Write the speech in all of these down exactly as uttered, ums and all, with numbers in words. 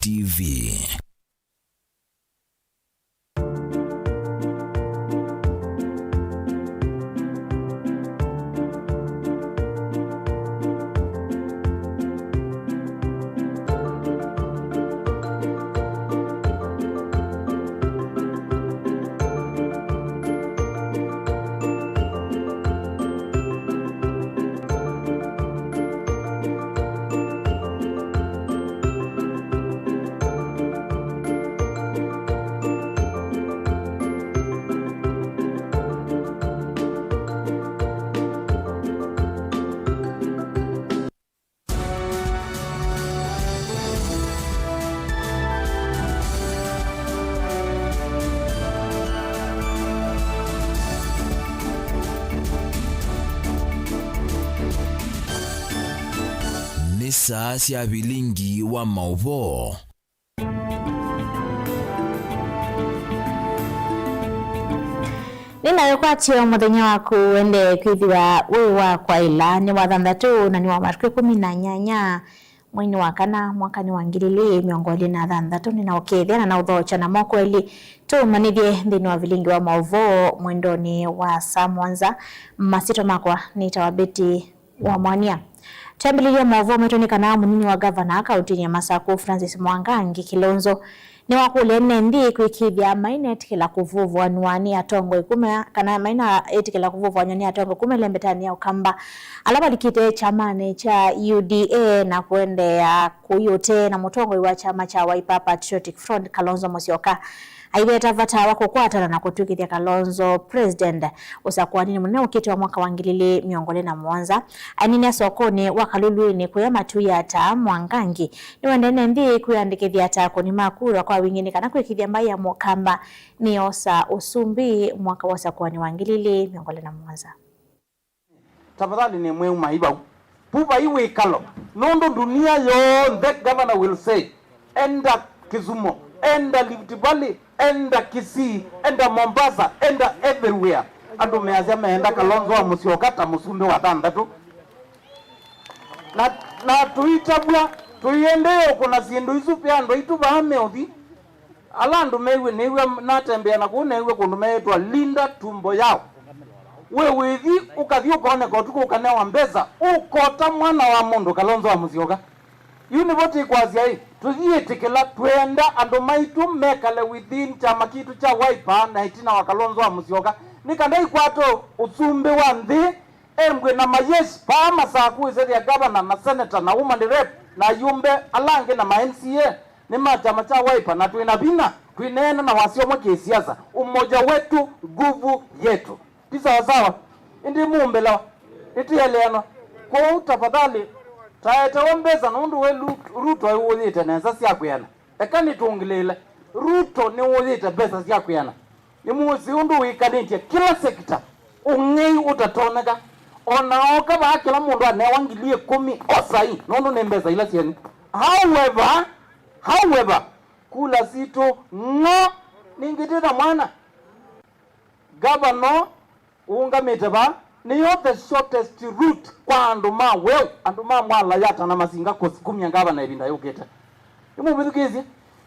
T V. Nĩ saa sya vilingi wa maũvoo. Nĩnaĩkwatya mũthenya waku ũendee kwĩthĩwa wĩ wa kwaĩla. Nĩ wa thanthatũ na nĩ wa matukũ ĩkũmi na nyanya, mweinĩ wa kana, mwakanĩ wa ngili ilĩ mĩongo ĩlĩ na thanthatũ. Nĩnaũkethya na naũthokya na moko elĩ tũũmanyĩthye nthĩnĩ wa vilingi wa maũvoo mwendonĩ wa saa mũonza. Masyĩtwa makwa nĩtawa Betty wa Mwania. Twambĩlĩlye maũvoo maitũ nĩ kana mũnini wa ngavana kaũntĩnĩ ya Masakũ, Francis Mwangangi Kilonzo, nĩwakũlya ene nthĩ kwĩkĩĩthya mainetĩkĩla kũvũvũanw'a nĩ atongoi kuma, kana mainaetĩkĩla kũvũvũanw'a nĩ atongoi kuma ĩlembetanĩ ya Ũkamba ala malikĩte kyamanĩ kya U D A na kũendeea kũiũte na mũtongoi wa kyama kya Wiper Patriotic Front, Kalonzo Musyoka. Aiveta vata wa kũkwatana na kũtw'ĩkĩthya Kalonzo president ũsakũaninĩ mũnene ũkĩte wa mwaka wa ngili ilĩ mĩongo ĩlĩ na mũonza. Ainine sokonĩ wa Kaluluinĩ kũya matũi ata, Mwangangi nĩwendee ene nthĩ kwĩyandĩkĩthya ata kũnĩ ma kura kwa wingĩ nĩ kana kwĩkĩĩthya mbaĩ ya Mũkamba nĩyosa ũsumbĩ mwaka wa ũsakũani wa ngili ilĩ mĩongo ĩlĩ na mũonza. Tafadhali nĩmwĩumai vau. Vu vai wĩkalo. Nũndũ ndunia yonthe, governor will say, enda Kisumu, enda Rift Valley, enda Kisii, enda Mombasa, enda everywhere. Andũ measya meenda Kalonzo wa Musyoka ta mũsumbĩ wa thanthatũ. Na, na tũitavw'a, tũiendee ũkũna syĩndũ isu ve andũ aitũ vaa meũthi. Ala andũ mew'e, nĩw'a natembea na kũu, new'e kũndũ meĩtwa Linda Tumbo Yao. We wĩthi, ũkathi ũkoneka ũtukũ ũkanewa mbesa, ũkota mwana wa mũndũ Kalonzo wa Musyoka. Yu nĩvo tĩkwasya ĩ, tũyĩtĩkĩla, twenda andũ maitũ mekale within kyama kitũ kya Wiper na ĩtina wa Kalonzo wa Musyoka. Nĩ kana ikwate ũsumbĩ wa nthĩ, embwe na mayeshi, vaa Masakũ, His Excellency Governor na Senator na Woman Rep na ayumbe ala angĩ na ma M C A. Nĩ ma kyama kya Wiper, na twĩ na vinya, twĩneena na wasya ũmwe kĩsiasa, umoja wetu, nguvu yetu. Ti sawa sawa? Ĩndĩ mũmbelewa, nĩtwĩeleanwa. Kwoou, tafadhali, taetewa mbesa nũndũ we Ru-, Ruto ũyĩte nesa sya kwĩana. Eka nĩtũngĩlĩĩle. Ruto nĩũyĩte mbesa sya kwĩana. Nĩmwĩsĩ ũndũ wĩkanĩtye kĩla sekita, ũng'ei ũtatonyeka. O na ooka vaa kĩla mũndũ anewa ngili ĩkũmi o sai, nũndũ nĩ mbesa ila syenyu. However, however, kula sitũ ng'o, ningĩ twĩ na mwana. Ngavana ũũngamĩte vaa, nĩyo the shortest route kwa andũ ma weũ, andũ ma Mwala, Yatta na Masinga kũsukumya ngavana ĩvinda yũkĩte. Nĩmũvĩthukĩĩsye?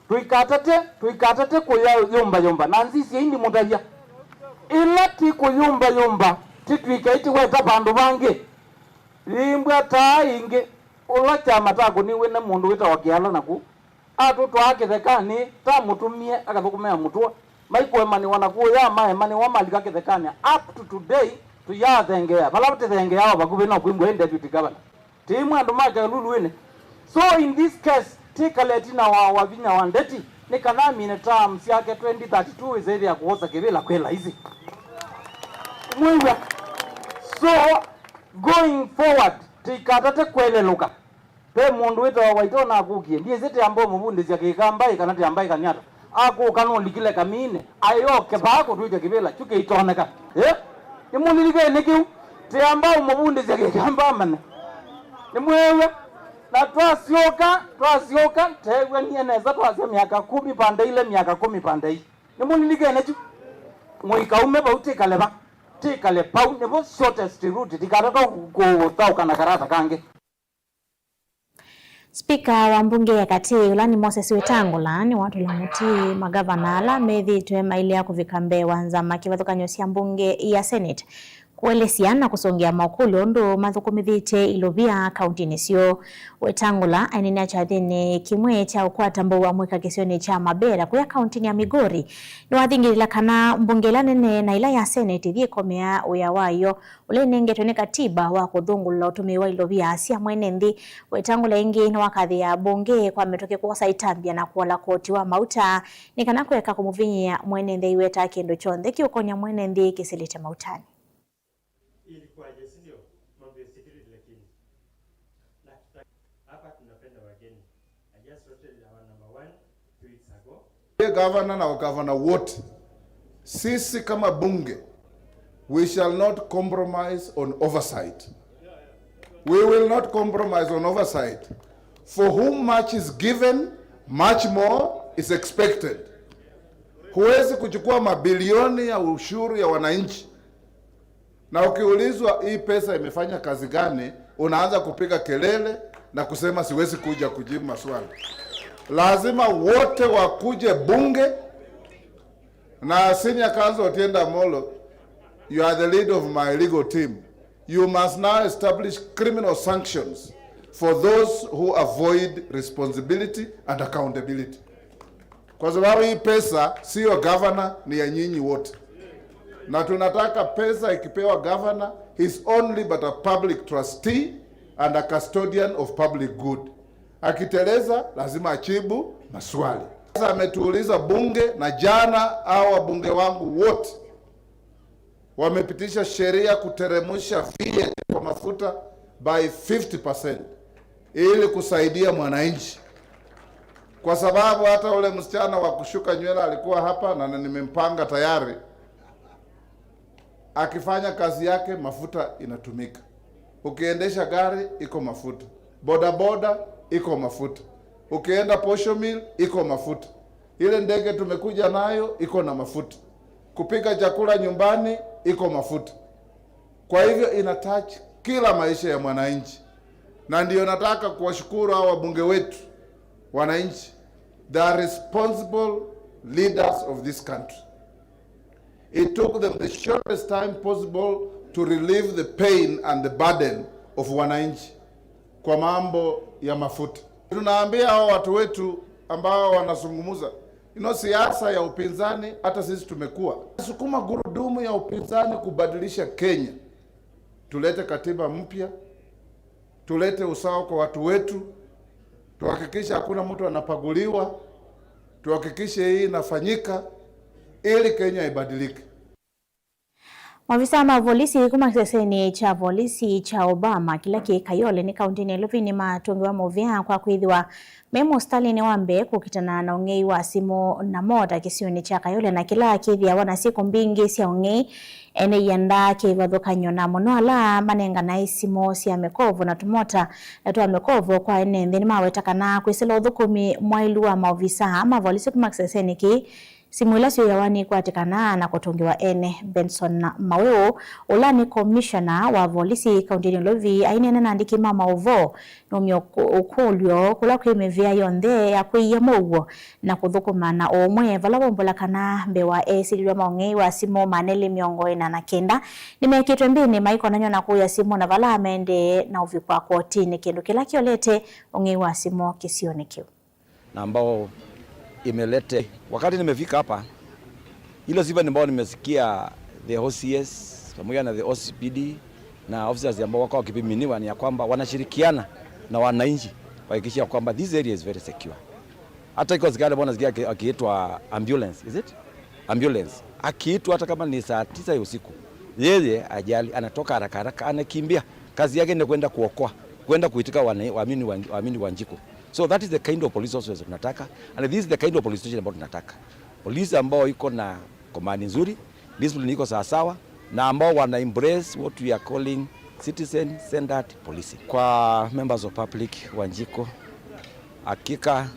Tũikatate, tũikatate kũyũmbayũmba, na nzisiai ndimũtavya. Ĩla ti kũyũmbayũmba, tĩtw'ĩke itiweta vandũ vangĩ. Yĩmbwa taa ĩngĩ, ũla kyama takũniw'e nĩ mũndũ wĩtawa Kĩala naku. Atũtwaa kĩthekanĩ, tamũtũmie akathũkũmĩa mũtũa. Maikũemanĩwa na kũya, maemanĩwa malika kĩthekanĩ. Up to today, tũyathengeea. Vala tũthengeaa o vakuvĩ no kwĩmbwa ĩ deputy governor. Tĩimwe andũ ma Kaluluinĩ. So in this case, tĩkale ĩtina wa, wa vinya wa Ndeti, nĩ kana amine term syake twenty thirty-two ĩsĩthĩa kũosa kĩvĩla kwĩ laisi. Mwĩw'a? So, going forward, tĩikatate kwelelũka. Ve mũndũ wĩtawa Waitona akũkie, ndyĩsĩ tĩamba ũmũvundĩsya Kĩkamba ĩ kana tĩamba ĩkanyata. Akũka nũlikile kaminĩ, aĩ oke vaa kũtwĩtya kĩvĩla kyu kĩitoneka. Ĩ? Nĩmũlilikene kĩu? Tĩamba ũmũvundĩsya Kĩkamba amanye. Nĩmwĩw'a? Na twasyoka, twasyoka, teew'anie nesa twasya myaka kũmi pande ile, myaka kũmi pande ii. Nĩmũlilikene kyu? Mũikaume vau, tĩkale va. Tĩkale vau, nĩvo shortest route, tĩkatata kũthaũka na karata kangĩ. Spika wa mbunge ya katĩ, ũla nĩ Moses Wetangula, nĩwatũla mũtĩ magavana ala methĩĩtwe mailea kũvika mbee wa nzama kĩvathũkany'o sya mbunge ya Senate kũelesya na kũsũngĩa maũkũlyo ũndũ mathũkũmĩthĩte ilovia kauntinĩ syoo. Wetangula aineena kyathĩnĩ kĩmwe kya ũkwata mbau wa mwĩka kĩsionĩ kya Mabera kũya kauntinĩ ya Migori nĩwathingĩlĩla kana mbunge ĩla nene na ĩla ya Senate ĩthiĩ ĩkomea wĩa wayo ũla ĩnengetwe nĩ katiba wa kũthũngũlũla ũtũmĩi wa ilovia sya mwene nthĩ. Wetangula ĩngĩ nĩwakathĩĩa mbunge kwa mĩtũkĩ kwosa itambya na kũola koti wa mauta nĩ kana kũeka kũmũvinyĩĩa mwene nthĩ aiweta kĩndũ kyonthe kĩũkonya mwene nthĩ kĩsilĩte mautanĩ. Ilikuwaje, si ndio? Mambo ya security, lakini na tuta-, hapa tunapenda wageni. I just voted our number one two weeks ago. Governor na gavana wote, sisi kama bunge, we shall not compromise on oversight. We will not compromise on oversight. For whom much is given, much more is expected. Huwezi kuchukua mabilioni ya ushuru ya wananchi na ukiulizwa hii pesa imefanya kazi gani, unaanza kupiga kelele na kusema siwezi kuja kujibu maswali. Lazima wote wakuje bunge, na Senior Counsel Otiende Amollo, you are the leader of my legal team. You must now establish criminal sanctions for those who avoid responsibility and accountability. Kwa sababu hii pesa siyo governor, ni ya nyinyi wote. Na tunataka pesa ikipewa governor, he's only but a public trustee and a custodian of public good. Akiteleza, lazima ajibu maswali. Sasa ametuuliza bunge, na jana hao wabunge wangu wote wamepitisha sheria kuteremsha V A T kwa mafuta by fifty percent ili kusaidia mwananchi, kwa sababu hata ule msichana wa kushuka nywele alikuwa hapa na nimempanga tayari. Akifanya kazi yake, mafuta inatumika. Ukiendesha gari, iko mafuta. Bodaboda, iko mafuta. Ukienda posho mill, iko mafuta. Ile ndege tumekuja nayo iko na mafuta. Kupika chakula nyumbani iko mafuta. Kwa hivyo ina touch kila maisha ya mwananchi, na ndio nataka kuwashukuru hawa wabunge wetu, wananchi. They are responsible leaders of this country. It took them the shortest time possible to relieve the pain and the burden of wananchi kwa mambo ya mafuta. Tunaambia hao watu wetu ambao wanazungumza, ino siasa ya upinzani, hata sisi tumekuwa. Sukuma gurudumu ya upinzani kubadilisha Kenya. Tulete katiba mpya, tulete usawa kwa watu wetu, tuhakikishe hakuna mtu anapaguliwa, tuhakikishe hii inafanyika ili Kenya ibadilike. Maofisa ma volisi kuma kĩsesenĩ kya volisi kya Obama kĩla kĩ Kayole nĩ kauntinĩ ya Nairobi nĩmatũngĩwa mũvea kwa kwĩthĩwa me mũsitalĩnĩ wa mbee kũkitana na ũng'ei wa simũ na mota kĩsionĩ kya Kayole, na kĩla kĩthĩawa na syĩko mbingĩ sya ũng'ei. Ene ianda kĩvathũkany'o na mũno ala manenganae simũ sya mĩkovo na tũmota twa mĩkovo kwa ene nthĩ nĩmaweta kana kwĩsĩla ũthũkũmi mwaĩlu wa maovisa ma volisi kuma kĩsesenĩ kĩĩ. Simũ ila syĩawa nĩikwatĩkanaa na kũtũngĩwa ene. Benson Mawĩũ, ũla nĩ komishona wa volisi kauntinĩ ya Nairobi, aineena na andĩki ma maũvoo, nũmie ũkũ-, ũkũlyo kũla kwĩ mĩvĩa yonthe ya kwĩia mũuo na kũthũkũma na ũũmwe vala waumbũla kana mbee wa eĩsilĩlw'a ma ũng'ei wa simũ maana elĩ mĩongo ĩna na kenda nĩmekĩtwe mbĩnĩ maikonany'a na kũya simũ na vala maendee na ũvikwa kotinĩ, kĩndũ kĩla kĩolete ũng'ei wa simũ kĩsionĩ kĩu. Na ambao imelete. Wakati nimefika hapa, ile sifa ambao nimesikia the O C S pamoja na the O C P D na officers ambao wako wakipiminiwa ni ya kwamba wanashirikiana na wananchi kuhakikisha kwamba this area is very secure. Hata iko askari ambao nasikia aki-, akiitwa ambulance, is it? Ambulance. Akiitwa hata kama ni saa tisa ya usiku, yeye ajali, anatoka haraka haraka, anakimbia. Kazi yake ni kwenda kuokoa, kwenda kuitika wana-, waamini wa, waamini wa Njiku. So that is the kind of police officers tunataka, and this is the kind of police station ambayo tunataka. Polisi ambao iko na command nzuri, discipline iko sawasawa, na ambao wana embrace what we are calling citizen centered policing. Kwa members of public wa Njiku, hakika,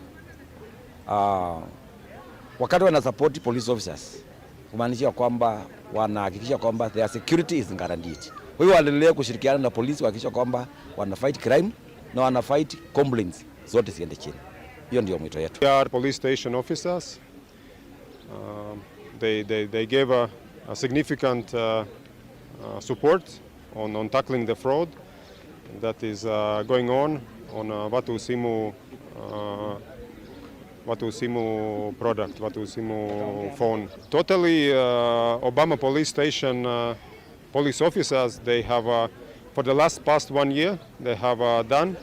ah, wakati wana support police officers, kumaanisha kwamba wanahakikisha kwamba their security is guaranteed. Kwa hiyo waendelee kushirikiana na polisi kuhakikisha kwamba wana fight crime na wana fight complaints. Zote ziende chini. Hiyo ndio mwito yetu. We are police station officers. Um, they, they, they gave a, a significant, uh, uh, support on, on tackling the fraud that is, uh, going on on, uh, Vatu Simu, uh, Vatu Simu product, Vatu Simu phone. Totally, uh, Obama Police Station, uh, police officers, they have, uh, for the last past one year, they have, uh, done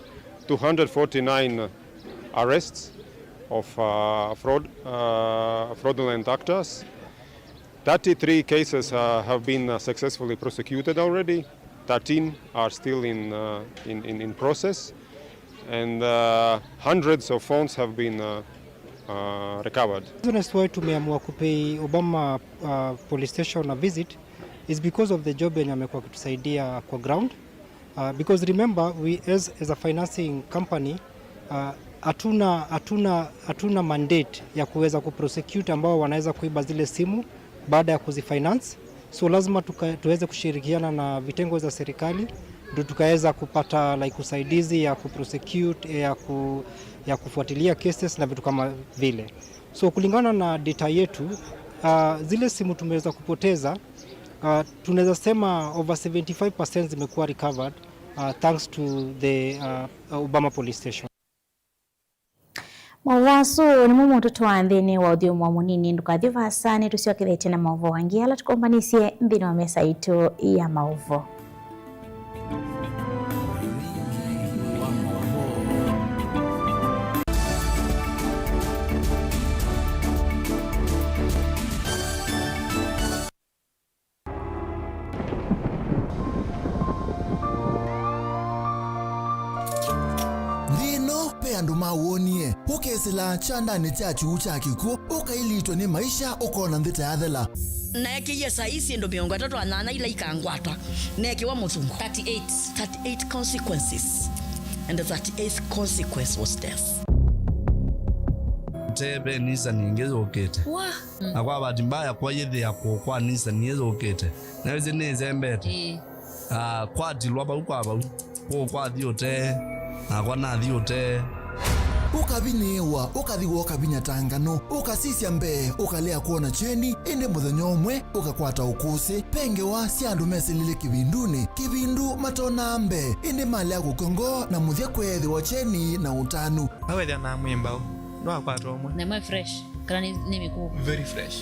two hundred forty-nine arrests of, uh, fraud, uh, fraudulent actors. Thirty-three cases, uh, have been, uh, successfully prosecuted already. Thirteen are still in, uh, in, in, in process, and, uh, hundreds of phones have been, uh, uh, recovered. Reason why tumeamua kupei Obama, uh, Police Station a visit is because of the job yenye amekuwa akitusaidia kwa ground. Uh, because remember, we as, as a financing company, uh, hatuna, hatuna, hatuna mandate ya kuweza kuprosecute ambao wanaweza kuiba zile simu baada ya kuzifinance. So lazima tuka-, tuweze kushirikiana na vitengo za serikali ndio tukaweza kupata, like, usaidizi ya kuprosecute, ya ku-, ya kufuatilia cases na vitu kama vile. So kulingana na data yetu, uh, zile simu tumeweza kupoteza, uh, tunaweza sema over seventy-five percent zimekuwa recovered, uh, thanks to the, uh, Obama Police Station. Maũvoo asu nĩmo maũtũtwaa nthĩnĩ wa ũthyũmũo mũnini. Ndũkathi vaasa, nĩtũsyokethetye na maũvoo angĩ ala tũkombanisye nthĩnĩ wa mesa itũ ya maũvoo. Nthĩ ĩno, ve andũ mawonie. Ũkesĩla kyandanĩ kya kyuu kya kĩkw'ũ, ũkailitwe nĩ maisha, ũkona nthĩ ta yathela. Naekĩie saii syĩndũ mĩongo ĩtatũ na nyanya ila ikangwata. Neekĩwa mũthungo. Thirty-eight. Thirty-eight consequences. And the thirty-eighth consequence was death. Te ve nisani ĩngĩ yũkĩte. Wa. Na kwa bahati mbaya, kwa yĩthĩa kũũ kwa nisani ĩyũkĩte, na ĩsĩ nĩĩsembete. Ĩĩ. Ah, kwatilwa vau kwa vau. Kũũ kwathi ũtee, nakwa nathi ũtee. Ũkavinyĩĩwa, ũkathi wooka vinya ta nganũ, ũkasisya mbee, ũkalea kwona kyeni, ĩndĩ mũthenya ũmwe ũkakwata ũkũsĩ. Ve ngewa sya andũ mesĩlile kĩvindunĩ, kĩvindu matonaa mbee, ĩndĩ malea kũkw'a ngoo na mũthya kweethĩwa kyeni na ũtanu. Awethĩa na mwĩ mbau, ndwakwata ũmwe. Na ĩmwe fresh, kana nĩ, nĩ mĩkũũ? Very fresh.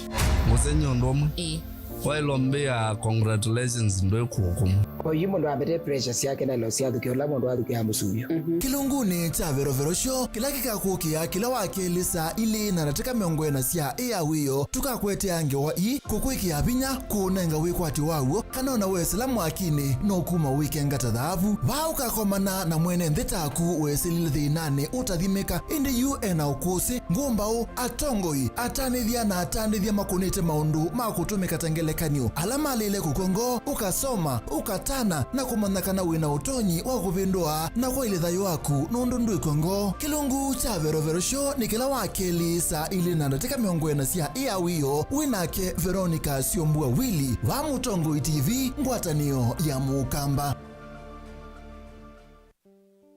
Mũsenye ũndũ ũmwe. Ĩĩ. Waĩlwa mbĩa congratulations ndwĩ kũkũmũ. Oyu mũndũ ambete pressure syake na lo syathukĩa ũla mũndũ athukĩa mũsuvyo. Kĩlungunĩ kya Verovero Show, kĩla kĩkakũkĩa kĩla wa kelĩ saa ilĩ na ndatĩka mĩongo ĩna sya ĩ ya wĩoo, tũkakwetea ngewa ii kũkwĩkĩa vinya, kũũnenga wĩkwatyo waw'o, kana ona wesĩla mwakinĩ no kuma wĩkenga ta thaavu. Vaa ũkakomana na mwene nthĩ taku wesĩlile thĩnanĩ ũtathimĩka, ĩndĩ yu ena ũkũsĩ, ngũmbaũ, atongoi, atanĩthya na atandĩthya makũnĩte maũndũ ma kũtũmĩka ta ngelekany'o, ala malĩle kũkw'a ngoo, ũkasoma, ũkatana, na kũmanya kana wĩ na ũtonyi wa kũvĩndũa na kwaĩlya thayũ waku nũndũ ndwĩkw'a ngoo. Kĩlungu kya Verovero Show nĩ kĩla wa kelĩ saa ilĩ na ndatĩka mĩongo ĩna sya ĩ ya wĩoo, wĩ nake Veronica Syombua Willy, vaa Mũtongoi T V, ngwatanĩo ya Mũkamba.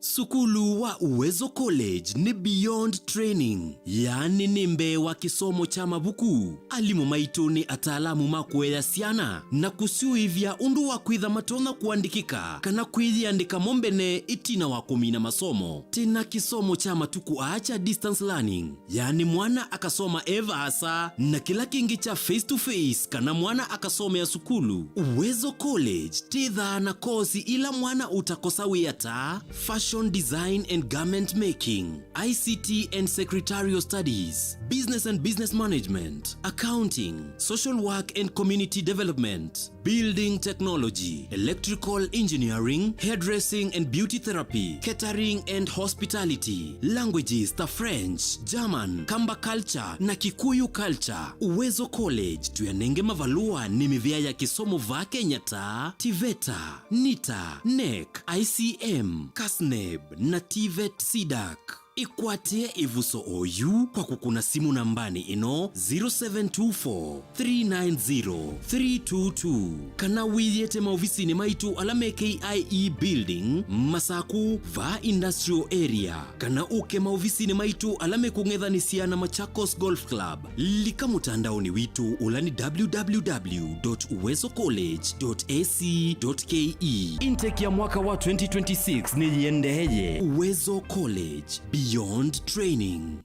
Sukulu wa Uwezo College nĩ beyond training, yaani nĩ mbee wa kĩsomo kya mavuku. Alimũ maitũ nĩ ataalamu ma kũea syana na kũsyũĩvya ũndũ wa kwĩtha matonya kũandĩkĩka kana kwĩyĩandĩka mo mbene ĩtina wa kũmina masomo. Twĩ na kĩsomo kya matukũ aa kya distance learning, yaani mwana akasoma e vaasa, na kĩla kĩngĩ kya face to face kana mwana akasomea sukulu. Uwezo College twĩthaa na kosi ila mwana ũtakosa wĩa ta fashion design and garment making, I C T and secretarial studies, business and business management, accounting, social work and community development, building technology, electrical engineering, hairdressing and beauty therapy, catering and hospitality, languages ta French, German, Kamba culture na Kikuyu culture. Uwezo College tũyanenge mavalũa nĩ mĩvĩa ya kĩsomo vaa Kenya ta TVETA, NITA, NEC, I C M, KASNEB na TVET CDAC. Ĩkwatĩe ĩvuso oyu kwa kũkũna simũ nambanĩ ĩno, zero seven two four, three nine zero, three two two, kana wĩyĩte maovisinĩ maitũ ala me K I E Building, Masaku, vaa Industrial Area, kana ũke maovisinĩ maitũ ala mekũng'ethanĩsya na Machakos Golf Club. Lika mũtandaonĩ witũ, ũla nĩ www dot uwezo college dot ac dot ke. Intake ya mwaka wa twenty twenty-six nĩyĩendeeye. Uwezo College, beyond training.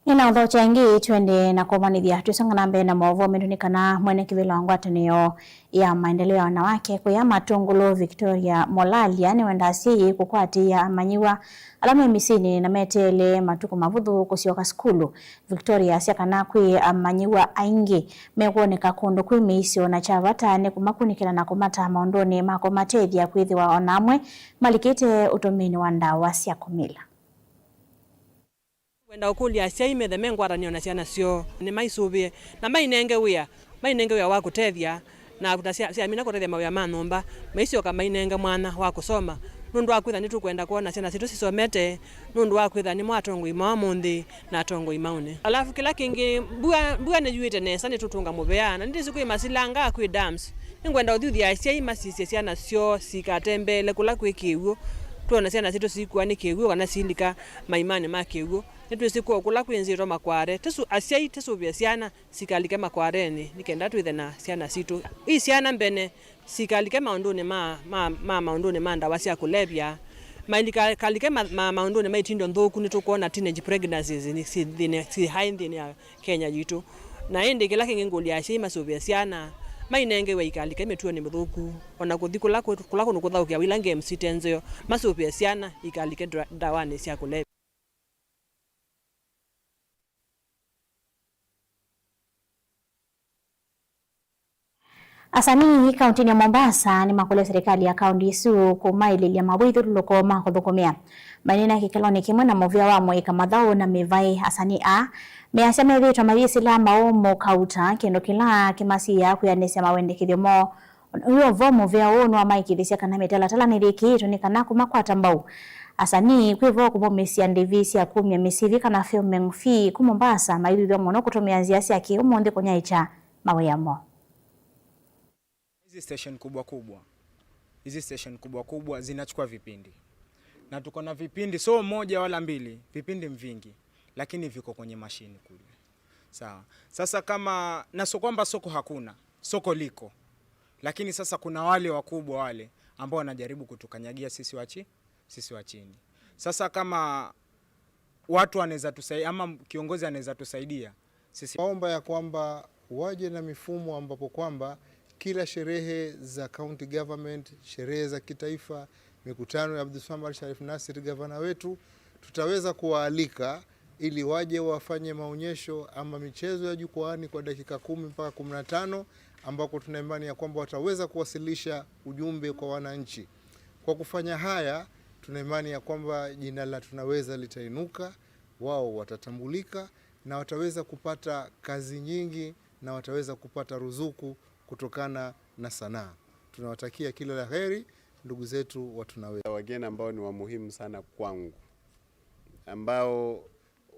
Nĩnaũthokya ĩngĩ, twende na kũmanyĩthya. Twĩsonga na mbee na maũvoo metũ, nĩ kana mwene kĩvĩla wa ngwatanĩo ya maendeleo ya wanawake kũya Matũngũlũ, Victoria Molalia, nĩwendaa asyai kũkwatĩĩa amanyĩw'a ala me mĩsyĩnĩ na meteele matukũ mavũthũ kũsyoka sukulu. Victoria asya kana kwĩ amanyĩw'a aingĩ mekwoneka kũndũ kwĩ mĩisyo, na kya vata nĩ kũmakunĩkĩla na kũmataa maũndũnĩ ma kũmatethya kwĩthĩwa o na amwe malikĩte ũtũmĩĩnĩ wa ndawa sya kũmila. Ngwenda ũkũlya asyai methe me ngwatanĩo na syana syoo, nĩmaisũvĩe na mainenge wĩa, mainenge wĩa wa kũtethya, na ta sya-, syamina kũtethya mawĩa ma nyũmba, maisyoka mainenge mwanya wa kũsoma, nũndũ wa kwĩtha nĩtũkwenda kwona syana sitũ sisomete, nũndũ wa kwĩtha nĩmo atongoi ma ũmũnthĩ na atongoi ma ũnĩ. Alafu kĩla kĩngĩ, mbua, mbua nĩyuĩte nesa, nĩtũtũnga mũvea, na nĩndĩsĩ kwĩ masilanga, kwĩ dams. Nĩngwenda ũthyũthya asyai masisye syana syoo sikatembeele kũla kwĩ kĩw'ũ, twone syana sitũ sikua nĩ kĩw'ũ kana silika maimanĩ ma kĩw'ũ. Nĩtwĩsĩ kwoo kũla kwĩ nzĩto makwate. Tĩsu-, asyai tĩsũvĩe syana sikalike makwatenĩ nĩ kenda twĩthe na syana sitũ. Ii syana mbene sikalike maũndũnĩ ma, ma, ma maũndũnĩ ma ndawa sya kũlevya. Mailikalike ma, ma, maũndũnĩ ma itindo nthũku, nĩtũkwona teenage pregnancies nĩ syĩ nthĩnĩ, syĩ high nthĩnĩ ya Kenya yitũ. Na ĩndĩ kĩla kĩngĩ ngũlya asyai masũvĩe syana, mainengewe ikalike mĩtuonĩ mĩthũku, o na kũthi kũla kwĩ-, kũla kũndũ kũthaũkĩawa ila games ite nzeo, masũvĩe syana ikalike ndra-, ndawanĩ sya kũlevya. Asanii kauntinĩ ya Mombasa nĩmakũlya serikali ya kaunti ĩsu kũmaĩlĩlya mawĩthyũlũlũko ma kũthũkũmĩa. Maineena kĩkalonĩ kĩmwe na mũvĩa wa mũika mathaũ na mĩvaĩ, asanii aa measya methĩĩtwe mayĩsĩla maũmũ kauta, kĩndũ kĩla kĩmasiĩaa kwĩanĩsya mawendekethyo moo. Wĩ o vo, mũvĩa ũũ nĩwamaĩkĩĩthĩsya kana mĩtalatala nĩyĩkĩĩtwe nĩ kana kũmakwata mbau asanii, kwĩ vo kũmaumĩsya ndĩvi sya kumya mĩsivi kana filming fee ku Mombasa, maithuthw'a mũno kũtũmĩa nzĩa sya kĩ-ũmũnthĩ kũnyaĩĩkya mawĩa moo. Hizi station kubwa kubwa, hizi station kubwa kubwa zinachukua vipindi, na tuko na vipindi, so moja wala mbili, vipindi mvingi, lakini viko kwenye mashini kule. Sawa. Sasa kama, na sio kwamba soko hakuna, soko liko, lakini sasa kuna wale wakubwa wale ambao wanajaribu kutukanyagia sisi wa chi-, sisi wa chini. Sasa kama watu wanaweza tusaidia, ama kiongozi anaweza tusaidia, sisi waomba ya kwamba waje na mifumo ambapo kwamba kila sherehe za county government, sherehe za kitaifa, mikutano ya Abdulswamad Sharif Nassir, gavana wetu, tutaweza kuwaalika ili waje wafanye maonyesho ama michezo ya jukwaani kwa dakika kumi mpaka kumi na tano, ambako tuna imani ya kwamba wataweza kuwasilisha ujumbe kwa wananchi. Kwa kufanya haya, tuna imani ya kwamba jina la Tunaweza litainuka, wao watatambulika na wataweza kupata kazi nyingi na wataweza kupata ruzuku kutokana na sanaa. Tunawatakia kila la heri, ndugu zetu wa Tunaweza. Wageni ambao ni wa muhimu sana kwangu, ambao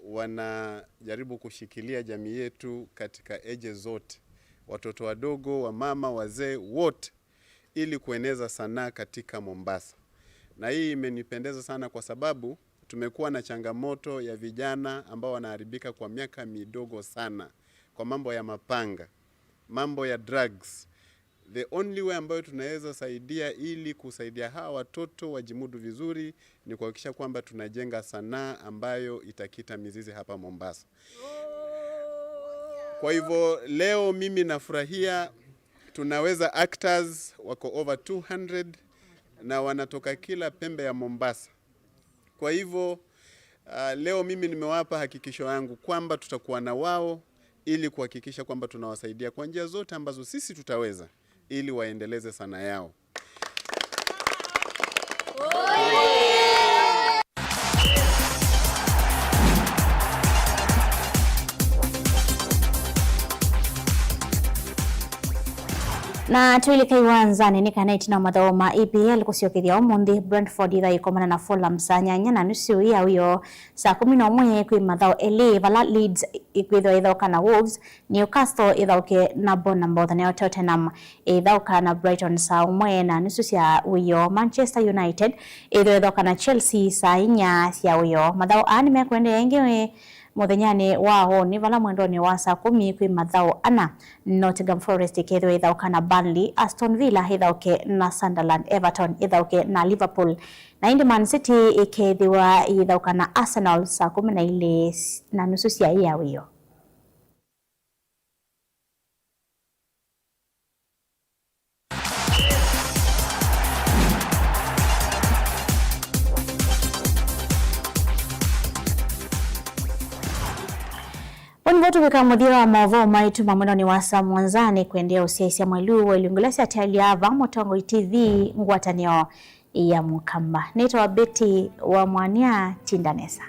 wanajaribu kushikilia jamii yetu katika ages zote, watoto wadogo, wamama, wazee, wote, ili kueneza sanaa katika Mombasa. Na hii imenipendeza sana kwa sababu tumekuwa na changamoto ya vijana ambao wanaharibika kwa miaka midogo sana, kwa mambo ya mapanga, mambo ya drugs. The only way ambayo tunaweza saidia ili kusaidia hawa watoto wajimudu vizuri ni kuhakikisha kwamba tunajenga sanaa ambayo itakita mizizi hapa Mombasa. Kwa hivyo leo mimi nafurahia, Tunaweza actors wako over two hundred na wanatoka kila pembe ya Mombasa. Kwa hivyo, ah, leo mimi nimewapa hakikisho yangu kwamba tutakuwa na wao ili kuhakikisha kwamba tunawasaidia kwa njia zote ambazo sisi tutaweza ili waendeleze sanaa yao. Na tũilĩka iwanzanĩ nĩ kana ĩtina wa mathaũ ma E P L kũsyokethya ũmũnthĩ, Brentford ĩtha ĩkomana na Fulham saa nyanya na nusu ya wĩoo. Saa kũmi na ũmwe kwĩ mathaũ elĩ, vala Leeds ĩkwĩthĩwa ĩthaũka na Wolves, Newcastle ĩthaũke na Bournemouth, nayo Tottenham ĩthaũka na Brighton saa ũmwe na nusu sya wĩoo. Manchester United ĩthĩwa ĩthaũka na Chelsea saa inya sya wĩoo. Mathaũ aa nĩmekũendeea ĩngĩ mũthenyanĩ wa ũnĩ, vala mwendonĩ wa saa kũmi kwĩ mathaũ ana, Nottingham Forest ĩkethĩwa ĩthaũka na Burnley, Aston Villa ĩthaũke na Sunderland, Everton ĩthaũke na Liverpool, na ĩndĩ Man City ĩkethĩwa ĩthaũka na Arsenal saa kũmi na ilĩ na nusu sya ĩ ya wĩoo. Vau nĩvo tũvika mũthya wa maũvoo maitũ ma mwendonĩ wa saa mũonza. Nĩ kũendeea ũsyaĩĩsya mwelu wa ilungu ila syataĩlya ava Mũtongoi T V, ngwatanĩo ya Mũkamba. Nĩtawa Betty wa Mwania, tinda nesa.